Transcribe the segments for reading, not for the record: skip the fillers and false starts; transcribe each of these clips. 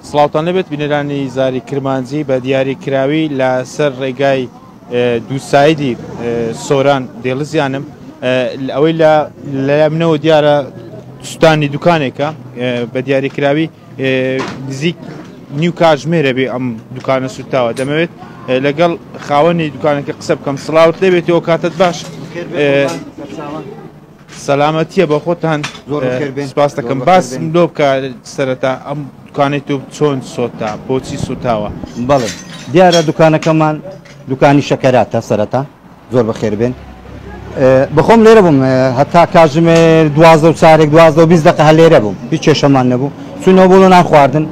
سڵاوتان لێبێت بینەرانی زاری کرمانجی، بە دیاری کراوی لەسەر ڕێگای دووسایدی سۆران دێڵزیانم. ئەوەی لە لای منەوە دیارە سوتانی دوکانێکە، بە دیاری کراوی نزیک نیو کاژمێرە بێ ئەم دوکانە سوتاوە. دەمەوێت لەگەڵ خاوەنی دوکانەکە قسە بکەم. سڵاوت لێبێتەوە، کاتت باش. سەلامەتیە بە خۆتان؟ سپاس دەکەم. باسم لۆ بکە سەرەتا ئەم دوکانەی تۆ چۆن سۆتا، بۆچی سوتاوە؟ بەڵێ، دیارە دوکانەکەمان دوکانی شەکەراتە. سەرەتا زۆر بەخێر بێن. بەخۆم لێرە بووم هەتا کاتژمێر 12:15، 12:20 هەر لێرە بووم، هیچ کێشەمان نەبوو. چوونەوە بۆ نان خواردن،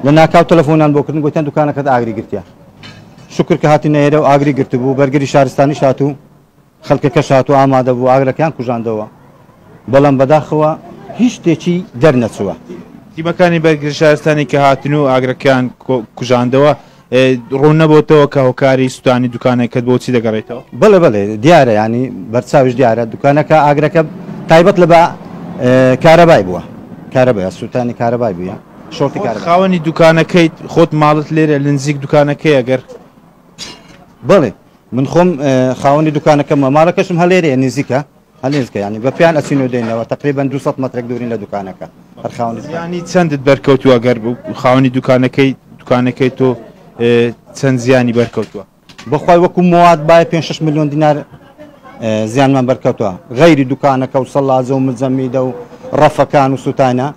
لە ناکاو تەلەفۆنیان بۆ کردن، گوتیان دوکانەکەت ئاگری گرتیە. شکر کە هاتینە ئێرە و ئاگری گرتبوو، بەرگری شارستانیش هاتوو، خەڵکەکەش هاتوو ئامادە بوو، ئاگرەکەیان کوژاندەوە، بەڵام بەداخەوە هیچ شتێکی دەرنەچووە. تیمەکانی بەرگری شارستانی کە هاتن و ئاگرەکەیان کوژاندەوە، ڕوون نەبۆتەوە کە هۆکاری سووتانی دوکانەکەت بۆچی دەگەڕێتەوە؟ بەڵێ بەڵێ، دیارە، ینی بەرچاویش دیارە دوکانەکە ئاگرەکە تایبەت لە بە کارەبای بووە، کارەبای سووتانی کارەبای بووە، شۆرتی کارەبا. خاوەنی دوکانەکەیت، خۆت ماڵت لێرە لە نزیک دوکانەکەی؟ ئەگەر بەڵێ، من خۆم خاوەنی دوکانەکەمە، ماڵەکەشم هەلێرەیە، نزیکە، هەلێزکە، ینی بە پیان ئەچین و دێنەوە، تقریبا 200 مەترێک دوورین لە دوکانەکە. هەر خاوەنی زیانی چەندت بەرکەوتووە؟ گەر خاوەنی دوکانەکەی، دوکانەکەی تۆ چەند زیانی بەرکەوتووە؟ بەخوای وەکو مواد بای 5 میلیۆن دینار زیانمان بەرکەوتووە، غەیری دوکانەکە و سەلاجە و مجەمیدە و ڕەفەکان و سووتانە.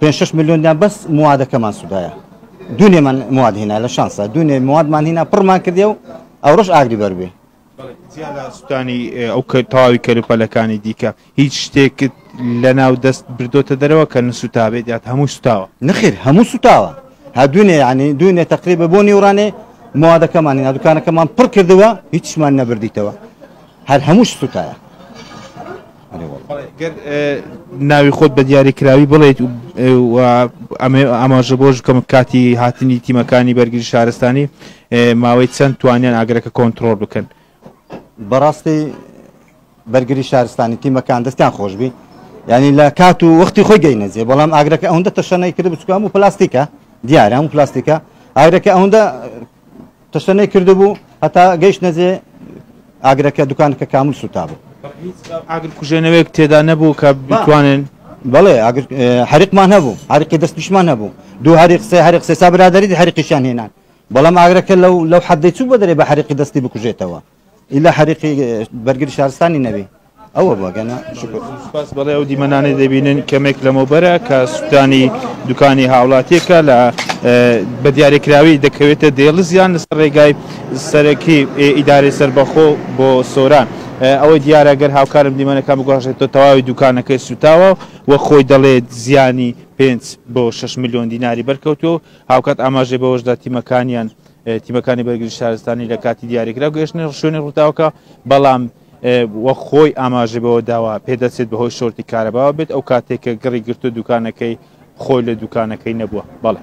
5 میلیۆن دینار بەس موادەکەمان سوودایە. دوونێمان مواد هینا، لە شانسە دوونێ موادمان هینا، پڕمان کردێ و ئەوڕۆژ ئاگری بەربێ. جیا لە سووتانی ئەو تەواوی کەلوپەلەکانی دیکە، هیچ شتێکت لە ناو دەست بردۆتە دەرەوە کە نسووتابێت یات هەموو سوتاوە؟ نەخێر، هەموو سوتاوە. ها دوونێ، ینی دوونێ تقریبا بۆ نیوڕانێ موادەکەمان هینا، دوکانەکەمان پڕ کردەوە، هیچمان نەبردیتەوە، هەر هەمووش سوتایە. گەر ناوی خۆت بە دیاری کراوی بڵێیت و ئاماژە بۆش بکەم، کاتی هاتنی تیمەکانی بەرگری شارستانی ماوەی چەند توانیان ئاگرەکە کۆنترۆڵ بکەن؟ بەڕاستی بەرگری شارستانی تیمەکان دەستیان خۆشبی، یعنی لە کات و وەختی خۆی گەینەجێ، بەڵام ئاگرەکە ئەوەندە تەشەنەی کرد بچکە هەموو پلاستیکە، دیارە هەموو پلاستیکە، ئاگرەکە ئەوەندە تەشەنەی کردبوو هەتا گەیشت نەجێ ئاگرەکە دوکانەکە کامل سوتا بوو. ئاگر کوژێنەوەیەک تێدا نەبوو کە بتوانن؟ بەڵێ، ئاگر حریقمان هەبوو، حریقی دەستیشمان هەبوو، دوو حریق، سێ حریق، سێ سا برادری حریقیشیان هێنان، بەڵام ئاگرەکە لەو حەدەی چوو بەدەرێ بە حریقی دەستی بکوژێتەوە، ئیلا حریقی بەرگری شارستانی نەبی ئەوە بۆگەنە. شکر، سپاس. بەڵێ، ئەو دیمەنانەی دەبینن کەمێک لەمەوبەرە کە سووتانی دوکانی هاوڵاتیەکە لە بە دیاریکراوی دەکەوێتە دێڵزیان لەسەر ڕێگای سەرەکی ئیدارەی سەربەخۆ بۆ سۆران. ئەوەی دیارە گەر هاوکارم دیمەنەکان بگوازێتەوە، تەواوی دوکانەکەی سوتاوە و خۆی دەڵێت زیانی 5 بۆ 6 میلیۆن دیناری بەرکەوتووە. هاوکات ئاماژەی بەوەشدا تیمەکانیان، تیمەکانی بەرگری شارستانی لە کاتی دیاریکراو گەیشتنە شوێنی ڕووداوەکە، بەڵام وەک خۆی ئاماژە بەوە داوە پێدەچێت بەهۆی شۆرتی کارەباوە بێت، ئەو کاتێک کە گڕی گرتو دوکانەکەی خۆی لە دوکانەکەی نەبووە. بەڵێ.